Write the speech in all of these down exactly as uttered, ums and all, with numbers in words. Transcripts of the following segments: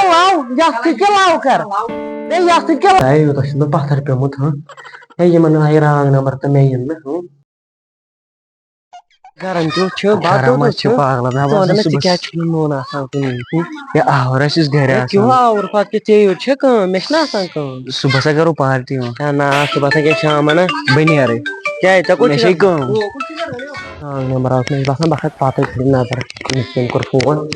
لاو، یَتھ سۭتۍ کیٛاہ لاو کَر؟ ہے، یَتھ سۭتۍ کیٛاہ لاو؟ ہے، یوٗتاہ چھُس بہٕ پَتھر پیوٚمُت، ہاں؟ ہے، یِمَن آیہِ wrong number تہٕ مےٚ یِن نہٕ، ہاں؟ گرم تہِ چھُ، بَتہٕ تہِ چھُ۔ پاگلَس، مےٚ ژٕ وَن باسان تہٕ مےٚ، ژٕ صُبحَس کیٛاہ چھُکھ نہٕ نوٗن آسان کُنہِ وِزِ؟ ہے، آوُر ہا چھُس گرِ ہے، آسان۔ کیٛاہ آوُر؟ پَتہٕ کیٛاہ ژےٚ یوت چھےٚ کٲم؟ مےٚ چھِنہٕ آسان کٲم۔ صُبحَس ہا کَرو party وۄنۍ۔ ہے، نہ، صُبحَس ہا کیٛاہ شامَن ہا؟ بہٕ نیرَے۔ کیٛازِ؟ ژےٚ کوٚت مےٚ چھِ چھے کٲم؟ کٲم۔ Wrong number آو، مےٚ چھِ باسان، بہٕ کَرٕ پَتہٕ کھڑِ نظر، کٔمِس کٔمۍ کوٚر phone۔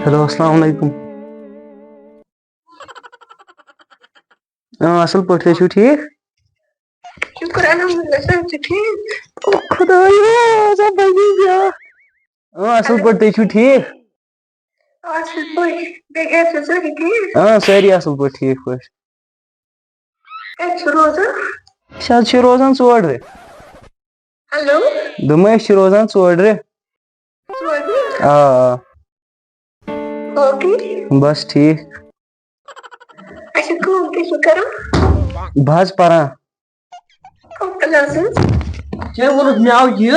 Hello، السلام علیکم۔ آ، اَصٕل پٲٹھۍ، تُہۍ چھِو ٹھیٖک؟ شُکُر الحمدللہ، صحت چھُ ٹھیٖک؟ او خۄدایا، سا بَنی بیٛاکھ۔ آ، اَصٕل پٲٹھۍ، تُہۍ چھِو ٹھیٖک؟ آ، اَصٕل پٲٹھۍ۔ بیٚیہِ گَرِ چھا سٲری ٹھیٖک؟ آ، سٲری اَصٕل پٲٹھۍ، ٹھیٖک پٲٹھۍ۔ کَتہِ چھِو روزان؟ أسۍ حظ چھِ روزان ژوڈرِ۔ Hello۔ دوٚپمَے أسۍ چھِ روزان ژوڈرِ۔ ژوڈرِ؟ آ، آ۔ باقٕے؟ بس ٹھیٖک۔ اچھا، کٲم کیٛاہ چھِو کران؟ بہٕ حظ پران۔ کَتھ کلاسس؟ ژےٚ ووٚنُتھ مےٚ آو یہِ۔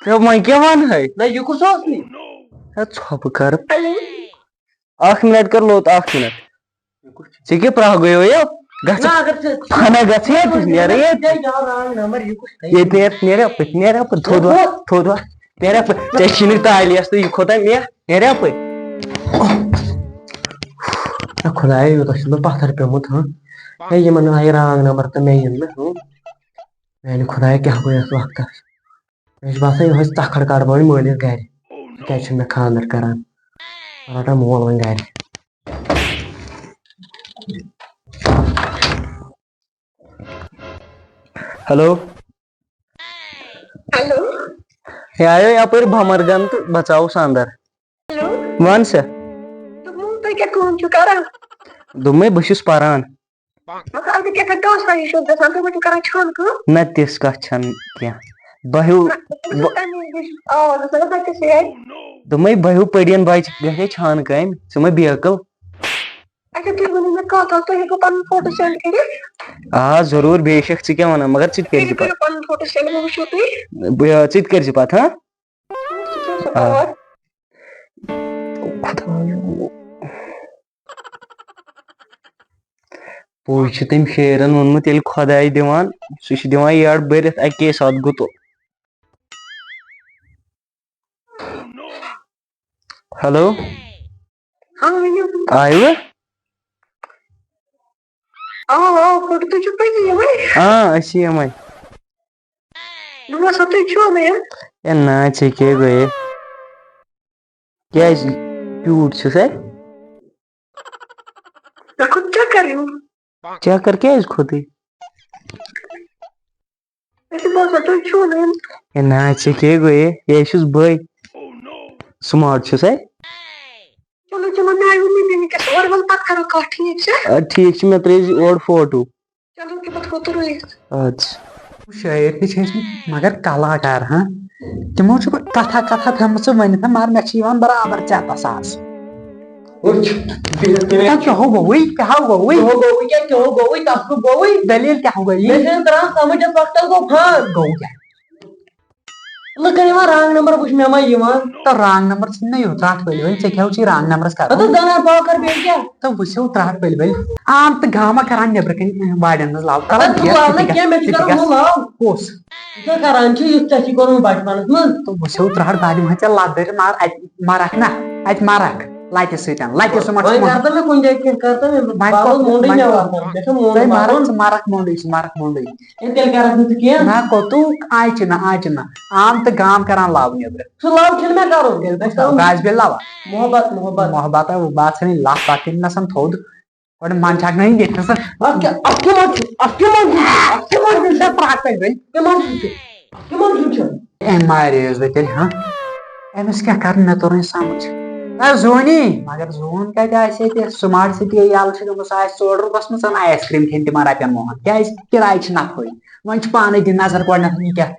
ہے، وۄنۍ کیٛاہ وَنہٕ ہے؟ نہ، یہِ کُس اوس نہٕ؟ ہے، ژھۄپہٕ کر۔ Hello۔ اکھ منٹ کر لوٚت، اکھ منٹ۔ ژےٚ کیٛاہ پرٛاہ گٔیو یہِ؟ گژھ۔ نہ، اگر ژٕ ہنا گژھ ییٚتہِ، نیرٕ ییٚتہِ۔ ژےٚ یہِ آو wrong number، یہِ کُس تھَوِ؟ ییٚتہِ نیر، نیرٕ اَپٲرۍ، نیرٕ اَپٲرۍ، تھوٚد وَتھ، تھوٚد وَتھ، نیرٕ اَپٲرۍ۔ ژےٚ چھِنہٕ تالیَس تہٕ یہِ کھوٚتا مےٚ، نیرٕ اَپٲرۍ۔ اے خۄدایا، یوٗتاہ چھُس بہٕ پَتھر پیوٚمُت، ہاں؟ ہے، یِمَن آیہِ wrong number تہٕ مےٚ یِن نہٕ، ہاں؟ میٛانہِ خۄدایا، کیٛاہ گوٚو یَتھ وقتَس؟ مےٚ چھُ باسان، یِہوٚے ژَکھڑ کَڑٕ بہٕ وۄنۍ مٲلِس گَرِ۔ ژٕ کیٛازِ چھُنہٕ مےٚ خانٛدر کَران؟ ژٕ رَٹا مول وۄنۍ گَرِ۔ Hello۔ Hello۔ ہے آیو یپٲرۍ بھمرگن تہٕ بچاوُس اندر۔ Hello۔ وَن سا۔ دوٚپمو، تُہۍ کیٛاہ کٲم چھِو کران؟ دوٚپمَے، بہٕ چھُس پران۔ مگر اَتھ کیٛاہ تام ٹاسکا ہِش چھُ گژھان، تُہۍ ما چھِو کران چھانہٕ کٲم؟ نہ، تِژھ کَتھ چھَنہٕ کینٛہہ۔ بہٕ ہیوٗ، نہ، بہٕ تَمہِ وِزِ آواز ٲس لگان، بَچَس یِہوٚے۔ دوٚپمَے، بہٕ ہیوٗ پٔڑِیَن بَچہِ گژھِ ہے چھانہٕ کامہِ، ژٕ مَے بیقٕل۔ اچھا، تُہۍ ؤنِو مےٚ کَتھ اَکھ، تُہۍ ہیٚکِو پَنُن فوٹو send کٔرِتھ؟ آ، ضروٗر، بے شک، ژٕ کیٛاہ وَنان، مگر ژٕ تہِ کٔرۍ زِ تُہۍ پَتہٕ۔ کٔرِو پَنُن فوٹو send، بہٕ وٕچھو تُہۍ۔ بہٕ، آ، ژٕ تہِ کٔرۍ زِ پَتہٕ، ہاں؟ ژٕ کیٛاہ چھُکھ آ۔ پَران؟ خۄدایو۔ پوٚز چھُ تٔمۍ شٲعرَن ووٚنمُت، ییٚلہِ خۄداے دِوان، سُہ چھُ دِوان یٔڈ بٔرِتھ اَکے ساتہٕ گُتُل۔ Hello۔ ہاں، ؤنِو۔ آیوٕ؟ آ، آ، فوٹو تُہۍ چھِو پٔزی یِمَے؟ آ، أسۍ چھِ یِمَے۔ بہٕ باسان، تُہۍ چھِو مےٚ یِم۔ ہے نہ، ژےٚ کیٛاہ گوٚیے؟ کیٛازِ cute چھُ سا؟ مےٚ کھوٚت چکر ہیوٗ۔ چکر کیٛازِ کھوٚتُے؟ مےٚ چھُ باسان، تُہۍ چھِو نہٕ یِم۔ ہے نہ، ژےٚ کیٛاہ گوٚیے؟ ہے، یہِ چھُس بٕے۔ Smart چھُ سا؟ چلو، چلو، مےٚ آیوٕ نہٕ وٕنکیٚس اورٕ، وَلہٕ پَتہٕ کَرو کَتھ، ٹھیٖک چھا؟ آ، ٹھیٖک چھُ، مےٚ ترٲیزِ اورٕ فوٹو۔ چلو، کہِ پَتہٕ کوٚت روٗزِتھ؟ اَدٕ سا۔ شٲعر تہِ چھِ ٲسمٕتۍ، مگر کلاکار، ہاں؟ تِمو چھُ کَتھا کَتھا تھٲومٕژ ؤنِتھ، مگر مےٚ چھِ یِوان برابر ژٮ۪تَس آز۔ وٕچھ، بِہِتھ تہِ مےٚ۔ کیٛاہ ہو گوٚوُے؟ کیٛاہ ہو گوٚوُے؟ کیٛاہ ہو گوٚوُے؟ کیٛاہ، کیٛاہ ہو گوٚوُے؟ تَتھ کیٛاہ گوٚوُے؟ دٔلیٖل کیٛاہ ہو گٔیی؟ مےٚ چھُنہٕ تران سَمٕجھ، اَتھ وقتَس گوٚو فان۔ گوٚو کیٛاہ؟ لُکَن یِوان wrong number، وٕچھ مےٚ ما یِوان۔ تہٕ wrong number ژھٕنۍ نہ یوٗت، ترٛٹھ ؤلِو وۄنۍ، ژےٚ کیٛاہ چھُے wrong numberس کَرُن؟ ہَتہٕ زَنان پاو کَر بیٚیہِ کیٛاہ؟ تہٕ وٕچھِو ترٛٹھ ؤلۍ ؤلۍ عام تہٕ گامہ کَران نیٚبرٕ کَنۍ، اَہ، وارٮ۪ن منٛز love۔ تَتھ چھُ love نہ کینٛہہ، مےٚ چھُ کَرُن ہُہ love۔ کُس؟ یہِ چھا کَران چھُ، یُس ژےٚ چھُے کوٚرمُت بَچپَنَس منٛز؟ تہٕ وٕچھِو ترٛٹھ، بہٕ دِمہٕ ہا ژےٚ لَتھ دٲرِتھ، مَر اَتہِ مَرَکھ نہ، اَتہِ مَرَکھ لَتہِ سۭتۍ، لَتہِ سُمَتھ وۄنۍ سُمَتھ۔ کَر تہٕ مےٚ کُنہِ جایہِ کینٛہہ، کَر تہٕ مےٚ وۄنۍ پاگل کوٚت، موٚنٛڈٕے وۄنۍ مےٚ کوٚت؟ وَسان، مےٚ چھُ موٚنٛڈ تُہۍ مَرَکھ، مَرُن۔ ژٕ مَرَکھ موٚنٛڈٕے، ژٕ مَرَکھ موٚنٛڈٕے۔ ہے، تیٚلہِ کَرَکھ نہٕ ژٕ کینٛہہ۔ نہ کوٚتُک، آیہِ چھِ نہ، آیہِ چھِ نہ۔ عام تہٕ گام کَران love نیٚبرٕ۔ سُہ love چھُنہٕ مےٚ کَرُن۔ تیٚلہِ گژھِ گژھِ گژھُن۔ گاسہِ بیٚیہِ love۔ محبت، محبت۔ محبت، بہٕ آسہٕ ہا نہٕ لَتھ پَتہٕ کِنۍ نَسَن تھوٚد۔ گۄڈٕ منٛد چھَکھ نہ یہِ ییٚتہِ نَسَن۔ اَتھ کیٛاہ، اَتھ کیٛاہ منٛد چھُ؟ اَتھ کیٛاہ منٛد چھُ؟ اَتھ کیٛاہ منٛد چھُ؟ ژےٚ ترٛٹھ پَزِ وۄنۍ۔ کیٛاہ منٛد چھُ؟ کیٛاہ منٛد چھُ؟ أمۍ مارییَس بہٕ تیٚلہِ، ہاں؟ أمِس کیٛاہ کَرٕ، مےٚ توٚر نہٕ سَمٕجھ۔ نہ زوٗنی، مگر زوٗن کَتہِ آسہِ ییٚتہِ؟ Smart City یَلہٕ چھِ گٔمٕژ، آسہِ ژوٚٹ روٚٹمُت، ژَن ice cream کھیٚنۍ تِمَن رۄپیَن وُہَن۔ کیٛازِ؟ کِراے چھِ نَفٲیی۔ وۄنۍ چھِ پانَے دِنۍ نظر گۄڈٕنٮ۪تھ، یہِ کیٛاہ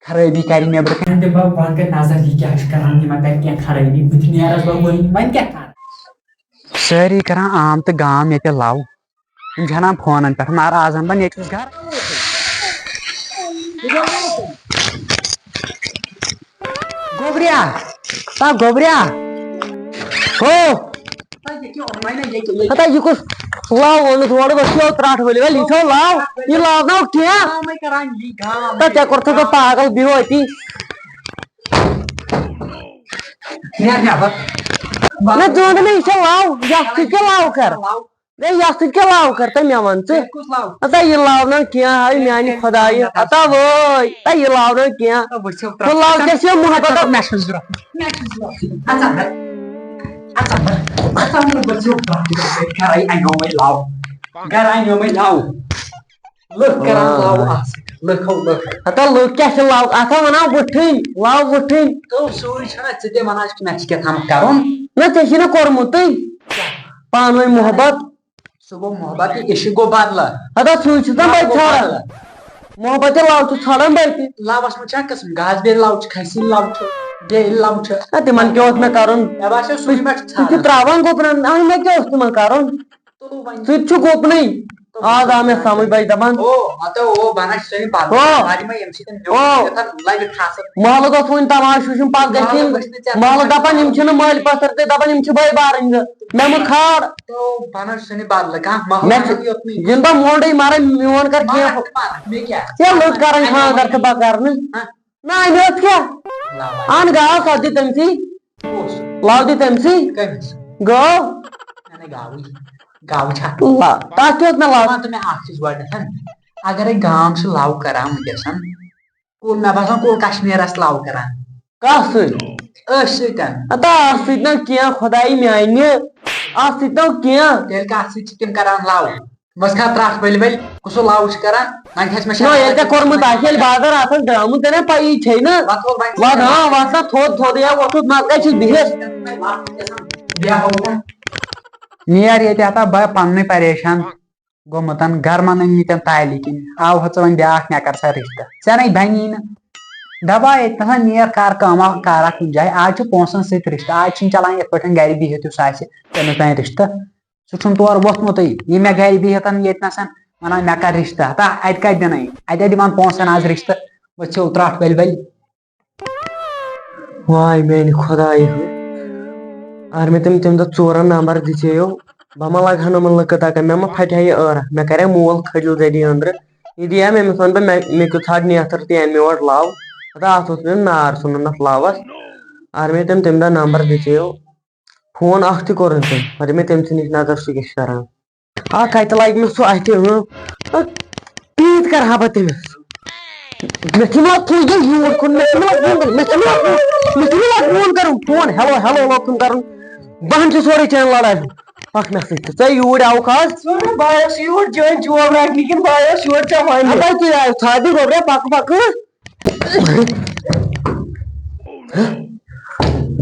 خرٲبی کَرِ نیٚبرٕ کَنہِ۔ دِمہٕ بہٕ گۄڈٕ کَتہِ نظر، یہِ کیٛاہ چھُ کَران، یہِ ما کَرِ کینٛہہ خرٲبی، بہٕ تہِ نیرَس وۄنۍ، وۄنۍ، وۄنۍ کیٛاہ کَرٕ؟ سٲری کَران عام تہٕ گام ییٚتہِ love۔ یِم چھِ اَنان فونَن پٮ۪ٹھ، مگر آز اَنہٕ بہٕ نیٚچوِس گَرٕ۔ گوٚبریا، تا گوٚبریا۔ ہو۔ ہتا، یہِ کُس لاو ووٚنُتھ اورٕ، ؤسِو ترٛٹھ ؤلِو، ؤلِو، یہِ چھو لاو، یہِ لاو ناو کینٛہہ۔ تا ژےٚ کوٚرتھٕ بہٕ پاگل، بِہِو أتی۔ نہ، ژٕ وَن مےٚ، یہِ چھا لاو؟ یَتھ سۭتۍ کیٛاہ لاو کَر؟ ہے، یَتھ سۭتۍ کیٛاہ لاو کَر تہٕ مےٚ وَن ژٕ؟ ہتا، یہِ لاو نہٕ کینٛہہ، ہاے میٛانہِ خۄدایہِ۔ ہتا وٲے، ہتا، یہِ لاو نہٕ کینٛہہ۔ ہُہ لاو کیٛاہ چھِ محبت؟ مےٚ چھُنہٕ ضوٚرَتھ۔ مےٚ چھُنہٕ ضوٚرَتھ۔ اَژٕ اَندَر۔ اَژٕ اَندَر۔ اَژٕ اَندَر، بہٕ چھُس گَرَے اَنیومَے لاو۔ گَرٕ اَنیومَے لاو۔ لُکھ کَران لاو آ۔ آسہٕ۔ لُکھ ہو لُکھ۔ ہتا لُکھ کیٛاہ چھِ لاو؟ اَتھ ہا وَنان وٕٹھٕنۍ، لاو وٕٹھٕنۍ۔ تو سُے چھُنہ ژٕ تہِ وَنان چھُکھ مےٚ چھِ کیٛاہ تھامَتھ کَرُن۔ نہ، ژےٚ چھُے نہ کوٚرمُتٕے۔ پانہٕ ؤنۍ محبت۔ سُہ گوٚو محبت تہٕ عشق گوٚو بدلہٕ۔ ہتا سُے چھُس نا بہٕ تہِ ژھانڈان۔ بدلہٕ۔ محبت تہٕ لو چھُس ژھانڈان بہٕ تہِ۔ لوَس منٛز چھا قٕسم؟ گاسہٕ بیرِ لو چھُ، کھسی لو چھُ، بیٚیہِ لو چھُ۔ نہ، تِمن کیٛاہ اوس مےٚ کرُن؟ مےٚ باسیٚو سُہ چھُ، مےٚ چھُ سُہ چھُ ژھانڈان۔ تراوان گُپنن۔ اہن، مےٚ کیٛاہ اوس تِمن کرُن؟ تُلو وۄنۍ۔ سُہ تہِ چھُ گُپنٕے۔ تُلو آز آو مےٚ وۄنۍ۔ سمجھ، بہٕ چھُس دپان۔ او، ہتو، او، بنس چھُ سٲنۍ پتہٕ۔ او۔ پتہٕ ما ییٚمہِ سۭتۍ او۔ یوٚتن لبہِ کھسن۔ محلہٕ گوٚژھ وُنہِ تماشہٕ وٕچھُن، پتہٕ گژھِ محلہٕ یِم۔ گژھِ نہٕ ژےٚ محلہٕ تماشہٕ دپان، یِم وٕچھُن۔ چھِنہٕ مٲلۍ پتھر تہِ دپان، یِم چھِ بٲے بارٕنۍ زٕ۔ مےٚ مہٕ کھار۔ تو بنس چھُنہٕ بدلہٕ کانٛہہ محلہٕ مےٚ چھُ، اَنُن یوٚتنٕے۔ یِنہٕ بہٕ مونڈٕے مارے، میون کر کینٛہہ۔ مارکھ تہٕ مارکھ، مےٚ کیٛاہ؟ ہے، لُکھ کران خانٛدر تہٕ بہٕ کرنہٕ۔ ہاں۔ نہ، مےٚ اوس کیٛاہ؟ لا بھائی۔ اہن گاو سۄ دِ تٔمسٕے۔ کُس؟ لو دِ تٔمسٕے۔ کٔمِس؟ گٲو۔ نہ، نہ، گاوٕے۔ گاوٕ چھا؟ لا، تتھ کیٛاہ اوس مےٚ لو؟ ژٕ وَن تہٕ مےٚ اکھ چیٖز گۄڈٕنٮ۪تھ۔ اگرے گام چھُ لو کران وٕنکیٚس، کُل، مےٚ باسان کُل کشمیٖرس لو کران۔ کتھ سۭتۍ؟ أتھۍ سۭتۍ۔ ہتا اتھ سۭتۍ نہ کینٛہہ، خۄدایہِ میانہِ، اتھ سۭتۍ نہ کینٛہہ۔ تیٚلہِ کتھ سۭتۍ چھِ تِم کران لو؟ بس کھا ترٛٹھ ؤلۍ ؤلۍ، کُس سُہ لو چھُ کران؟ وۄنۍ کھسہِ مےٚ نہ، ییٚلہِ ژےٚ کوٚرمُت آسہِ، ییٚلہِ بازر آسَن درٛامُت، ژےٚ نہ پَیی چھے نہ۔ وۄتھ وۄتھ وۄنۍ۔ وَتھ، ہاں، وَتھ سا تھوٚد تھوٚد، یا وۄتھُتھ، نَتہٕ کَتہِ چھُس بِہِتھ؟ بیٚہہ ہو۔ نیر ییٚتہِ ہتا بہٕ پننُے پریشان گوٚمُت، گرمن أنۍ مٕتٮ۪ن تالہِ کِنۍ، آو ہا ژٕ وۄنۍ بیٛاکھ، مےٚ کر سا رِشتہٕ، ژےٚ نے بَنی نہٕ۔ دَپان ییٚتہِ نَسا نیر کر کٲمہ کارا کُنہِ جایہِ، آز چھُ پونٛسن سۭتۍ رِشتہٕ، آز چھُنہٕ چلان یِتھ پٲٹھۍ گرِ بِہِتھ یُس آسہِ تٔمِس تام رِشتہٕ۔ سُہ چھُنہٕ تور ووٚتھمُتٕے۔ یہِ مےٚ گرِ بِہِتھ ییٚتہِ نَسَن وَنان، مےٚ کَر رِشتہٕ؟ ہتا اَتہِ کَتہِ دِنَے؟ اَتہِ دِوان پونٛسَن آز رِشتہٕ؟ ؤتھِو ترٛٹھ ؤلۍ ؤلۍ۔ واے میٛانہِ خۄدایہِ ہٕے۔ اگر مےٚ تٔمۍ تَمہِ دۄہ ژورَن نمبر دِژییو، بہٕ ما لَگہٕ ہا نہٕ یِمَن لٔکہٕ تَکَن؟ مےٚ ما پھَٹہِ ہا یہِ ٲرَکھ؟ مےٚ کَرِ ہا مول کھٔجُل ذٔریعہٕ أنٛدرٕ۔ یہِ دِیا مےٚ، أمِس وَنہٕ بہٕ، مےٚ، مےٚ کیُتھ ژھانٛڈ نیتھٕر تہِ اَنہِ مےٚ اورٕ لَو۔ ہتا اَتھ اوس مےٚ نار ژھُنُن اَتھ لَوَس۔ اگر مےٚ تٔمۍ تَمہِ دۄہ نمبر دِژییو، فون اکھ تہِ کوٚر نہٕ تٔمۍ، پتہٕ مےٚ تٔمۍ سٕنٛدِس نظر سُہ کیٛاہ چھُ کران۔ آ، کتہِ لگہِ مےٚ سُہ اتھِ، اۭں۔ پیٖنتۍ کرٕ ہا بہٕ تٔمِس۔ مےٚ چھُنہٕ اتھ فون یوٗر کُن، مےٚ چھُنہٕ اتھ فون کرُن، مےٚ چھُنہٕ اتھ فون، مےٚ چھُنہٕ اتھ فون کرُن، فون ہیلو ہیلو لوکُن کرُن۔ بہن چھُ سورُے چانہِ لڑایہِ ہُنٛد۔ پکھ مےٚ سۭتۍ تہٕ ژٕ یوٗرۍ آوُکھ آز۔ ژٕ بہٕ آیوس یوٗر چٲنۍ جوب رٹنہِ کِنہٕ بہٕ آیوس یورٕ ژےٚ وَننہِ؟ اَپٲرۍ تہِ آیہِ ژھاوِ گوٚبریا، پکہٕ پکہٕ۔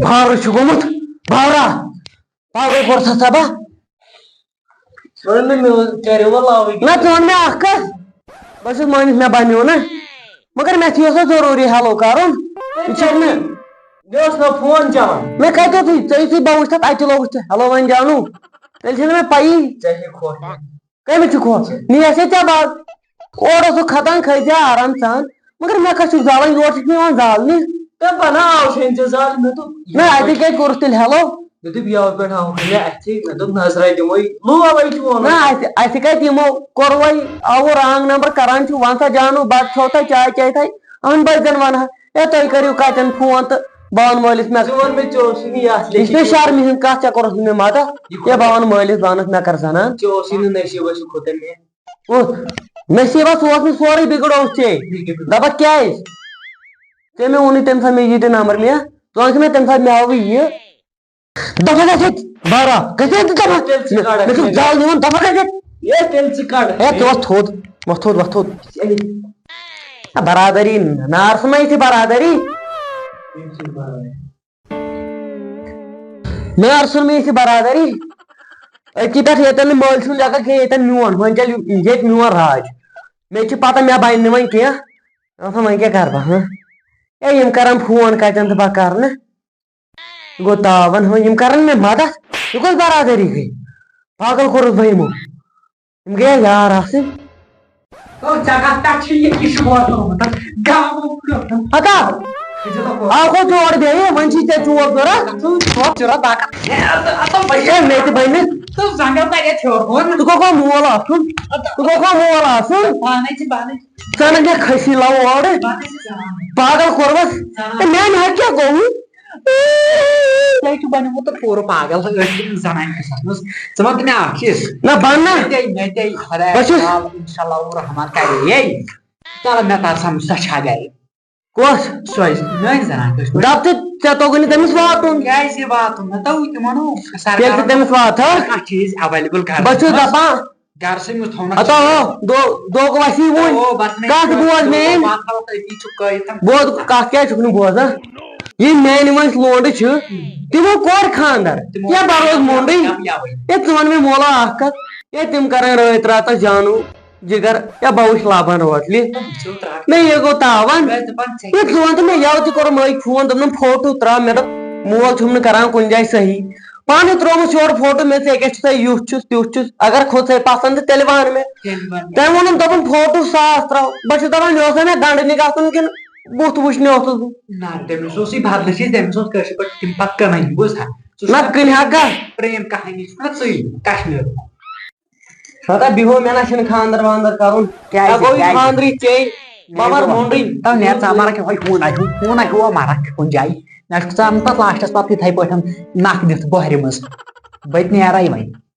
بارٕ چھُ گوٚمُت، بارا۔ پاگل کوٚر سا ژےٚ بہٕ؟ ووٚن نہٕ مےٚ، کریو وۄنۍ لاوٕے۔ نہ، ژٕ وَن مےٚ اکھ کَتھ۔ بہٕ چھُس مٲنِتھ مےٚ بَنیو نہ، مگر مےٚ تہِ اوس نہ ضروٗری حلو کَرُن۔ یہِ چھُ نہٕ۔ مےٚ اوس نہ فون چلان۔ مےٚ کَتہِ اوسُے؟ ژےٚ یُتھُے بہٕ وٕچھتھ، اَتہِ لوگُتھ ژےٚ ہیلو وَنہِ جانو۔ تیٚلہِ چھَنہٕ مےٚ پَیی۔ ژےٚ ہے کھوٚت مےٚ۔ کٔمِس چھُ کھوٚت؟ نیر سا ژےٚ باغ۔ اورٕ اوسُکھ کھَتان، کھٔتۍ زِ آرام سان۔ مگر مےٚ کَتھ چھُکھ زالان؟ یورٕ چھُکھ مےٚ یِوان زالنہِ۔ تہٕ بَناو چھُنہٕ ژےٚ زالنہِ، مےٚ دوٚپ، نہ، اَتہِ کیٛازِ کوٚرُتھ تیٚلہِ ہیلو؟ مےٚ دوٚپ، یَوٕ پٮ۪ٹھ آوُکھ مےٚ اَتھِ، مےٚ دوٚپ، نظرا دِمَے، لوو اَتہِ ووٚنُن۔ نہ، اَسہِ، اَسہِ کَتہِ یِمو، کوٚروَے، آوُ رانگ نمبر، کران چھُ، وَن سا جانو، بَتہٕ کھیوٚو تۄہہِ، چاے چیٚے تۄہہِ؟ اَہَن بہٕ زَن وَنہٕ ہا، ہے، تُہۍ کٔرِو کَتٮ۪ن فون تہٕ بہٕ وَنہٕ مٲلِس مےٚ۔ ژٕ وَن مےٚ، ژےٚ اوسُے نہٕ یَتھ یہِ چھُ لیٚکھِتھ۔ شرمہِ ہُنٛد کَتھ، ژےٚ کوٚرُتھ نہٕ مےٚ مدد۔ یہِ یہِ بہٕ وَنہٕ مٲلِس، بہٕ وَنَس مےٚ کَر زَنان۔ ژےٚ اوسُے نہٕ نصیٖبَس، یہِ کھوٚت مےٚ۔ او، نصیٖبَس اوس نہٕ سورُے، بِگڑووُتھ ژےٚ۔ دَپَکھ کیٛازِ؟ ژےٚ مےٚ ووٚنُے تَمہِ ساتہٕ مےٚ یہِ دِ نمبر مےٚ، ژٕ وَنکھ مےٚ تَمہِ ساتہٕ مےٚ ہاوٕے یہِ۔ دَپَکھ گژھِ ییٚتہِ بارہ، گژھِ ییٚتہِ دَپَکھ۔ تیٚلہِ ژٕ کَڑَکھ مےٚ چھُ مےٚ۔ زال نِوان، دَپَکھ گژھِ ییٚتہِ۔ ہے، تیٚلہِ ژٕ کَڑ۔ ہے، ژٕ وَتھ تھوٚد، وَتھ تھوٚد، وَتھ تھوٚد۔ ہے۔ ہے، برادٔری، نار سُمبلان یہِ تہِ برادٔری۔ ییٚمہِ سۭتۍ برادٔری۔ مےٚ ارسُن مےٚ یہِ برادری أتھی پٮ۪ٹھ، ییٚتٮ۪ن نہٕ مٲلۍ سُنٛد لیکھان کینٛہہ، ییٚتٮ۪ن میون، وۄنۍ چلہِ ییٚتہِ میون راج۔ مےٚ چھِ پتہ مےٚ بنہِ نہٕ وۄنۍ کینٛہہ۔ مےٚ دوٚپ، وۄنۍ کیٛاہ کرٕ بہٕ، ہاں؟ ہے، یِم کرن فون کتٮ۪ن تہٕ بہٕ کرٕ نہٕ۔ یہِ گوٚو تاون، ہاں، یِم کرن مےٚ مدد۔ یہِ کۄس برادری گٔے؟ پاگل کوٚرُس بہٕ یِمو۔ یِم گٔیے یار آسٕنۍ۔ او، ژےٚ کَتھ پٮ۪ٹھ چھِ یہِ، یہِ چھُ ووتمُت گامُک۔ ہتا، یہِ چھُ تۄہہِ آو گوٚو جوڑ بیٚیہِ، وۄنۍ چھِ ژےٚ ژور ضوٚرتھ؟ ژور ضوٚرتھ باقٕے۔ ہے، اَدٕ، اَدٕ، بہٕ ہے، مےٚ تہِ بَنہِ۔ ژٕ زنٛگَن تَگہِ اَتہِ ہیوٚر بۄن۔ ژٕ گوٚو مول آسُن؟ ژٕ گوٚو مول آسُن؟ پانَے چھِ، پانَے چھِ۔ ژٕ اَنَکھ مےٚ کھٔسی لَو اورٕ۔ پانَے چھِ زنان۔ پاگل کوٚرمَس۔ زنان۔ ہے، میٛانہِ حق کیٛاہ گوٚو؟ تۄہہِ چھُ بنیومُت تہٕ پوٗرٕ پاگل أتھۍ زنانہِ قٕصَس منٛز۔ ژٕ وَن تہٕ مےٚ اَکھ چیٖز۔ نہ، بَن نہ۔ مےٚ دے، مےٚ دے خۄداے بہٕ چھُس تعالیٰ، اِنشاء اللہ الرحمن کَرِ یے۔ چلو، مےٚ تَر سَمٕجھ، سۄ چھا گَرِ؟ کۄس؟ سۄے، میٛٲنۍ زنان کٲشِر پٲٹھۍ۔ دَپ تہٕ ژےٚ توٚگُے نہٕ تٔمِس واتُن۔ کیٛازِ واتُن؟ مےٚ توٚگ تِمَن ہُہ سرکارَن تیٚلہِ چھِ تٔمِس واتہٕ، ہا؟ کانٛہہ چیٖز available کَرنَس بہٕ چھُس منٛز۔ دَپان، گَرَسٕے منٛز تھاونَس ہتا، چھُ۔ ہو، دو-، دھوکہٕ وَسی وۄنۍ۔ او، بَس مےٚ کَتھ چھُ بوز میٛٲنۍ؟ بہٕ تھاوَکھ أتی چھُکھ کٲیِتھ۔ بوز، کَتھ کیٛازِ چھُکھ نہٕ بوزان؟ یِم میٛانہِ وٲنٛسہِ لونٛڈٕ چھِ، تِمو کوٚر خانٛدر۔ تِمو یا بَروس مونٛڈٕے۔ یا، یا وۄنۍ۔ ہے، ژٕ وَن مےٚ مولا اَکھ کَتھ۔ ہے، تِم کَرَن رٲتۍ راتَس جانو۔ جگر، یا بہٕ وٕچھِ لبن روتلہِ۔ ژٕ ترٛاو۔ مےٚ یہِ گوٚو تاوان۔ مےٚ ٲسۍ دَپان ژےٚ یہِ ژٕ وَن تہٕ مےٚ، یَوٕ تہِ کوٚر مٲلۍ فون، دوٚپنَم، فوٹو ترٛاو۔ مےٚ دوٚپ، مول چھُم نہٕ کران کُنہِ جایہِ صحیح۔ پانَے ترٛوومُت یورٕ فوٹو، مےٚ دوٚپ، ژٕ کیٛاہ چھُکھ سا یُتھ چھُس، تیُتھ چھُس، اگر کھوٚت ژےٚ پسنٛد تہٕ تیٚلہِ وَن مےٚ۔ تیٚلہِ وَن مےٚ۔ تٔمۍ ووٚنُن، دوٚپُن، فوٹو ساس ترٛاو۔ بہٕ چھُس دَپان، یہِ اوسا مےٚ گنٛڈٕ نہِ گژھُن کِنہٕ بُتھ وٕچھنہِ اوسُس بہٕ؟ نہ، تٔمِس اوسُے بدلہٕ چیٖز، تٔمِس اوس کٲشِر پٲٹھۍ تِم پَتہٕ کٕنٕنۍ، بوٗز ہا؟ سُہ چھُ نہ، کٕنہِ ہا کَتھ؟ پرٛیم کہانی چھُ نہ ژٕے کشمیٖرُک۔ ہتا بیہو، مےٚ نہ چھُنہٕ خانٛدر وانٛدر کرُن۔ کیٛازِ؟ مےٚ گوٚو یہِ کیٛازِ؟ خانٛدرٕے ژےٚ۔ بہٕ مےٚ مَرٕ گوٚو مونٛڈٕے۔ تو نیرٕ ژٕ مَرَکھ یِہوٚے ہوٗن آسہِ، ہوٗن آسہِ ہُہ مَرَکھ کُنہِ جایہِ۔ مےٚ چھُکھ ژٕ اَنُن پَتہٕ لاسٹَس پَتہٕ یِتھَے پٲٹھۍ نَکھ دِتھ بۄہرِ منٛز۔ بہٕ تہِ نیرَے وۄنۍ۔